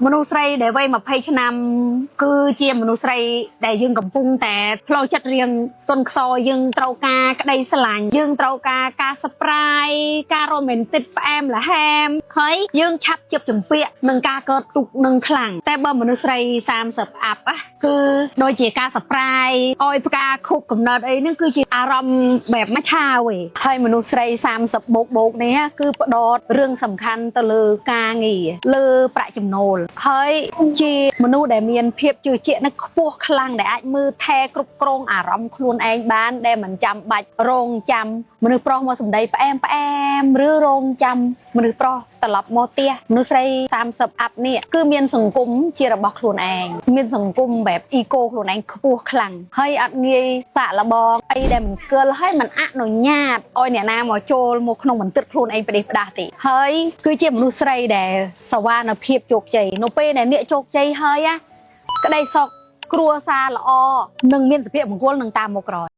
មនុស្សស្រីដែលវ័យ20ឆ្នាំគឺជាមនុស្សស្រីដែលយើងកំពុងតែផ្លូវចិត្តរៀងទន់ខ្សោយយើងត្រូវការក្តីស្រឡាញ់យើងត្រូវការការ surprise ការ romantic ផ្អែមល្ហែមហើយយើងឆាប់ជៀបចម្ពាក់នឹងការកើតទុក្ខនឹងខ្លាំងតែបើមនុស្សស្រី30 up ណាគឺដូចជាការ surprise អោយផ្កាខូបកំណត់អីហ្នឹងគឺជាអារម្មណ៍បែបមួយឆាវឯងហើយមនុស្សស្រី30បូកបូកនេះគឺផ្ដោតរឿងសំខាន់ទៅលើការងារលើប្រាក់ចំណូលហើយជាមនុស្សដែលមានភាពជឿជាក់នៅខ្ពស់ខ្លាំងដែលអាចមើលថែគ្រប់គ្រងអារម្មណ៍ខ្លួនឯងបានដែលមិនចាំបាច់រងចាំមនុស្សប្រុសមកសម្ដីផ្អែមផ្អែមឬរងចាំមនុស្សប្រុសត្រឡប់មកផ្ទះមនុស្សស្រី30 up នេះគឺមានសង្គមជារបស់ខ្លួនឯងមានសង្គមបែប ego ខ្លួនឯងខ្ពស់ខ្លាំងហើយអត់ងាយសាក់លបងអីដែលមិនស្គាល់ហើយមិនអនុញ្ញាតឲ្យអ្នកណាមកចូលមកក្នុងបន្ទិតខ្លួនឯងផ្ដេសផ្ដាស់ទេហើយគឺជាមនុស្សស្រីដែលសវនភាពជោគជ័យនៅពេលដែលអ្នកជោគជ័យហើយណាក្តីសុខគ្រួសារល្អនិងមានសុភមង្គលនឹងតាមមកក្រោយ។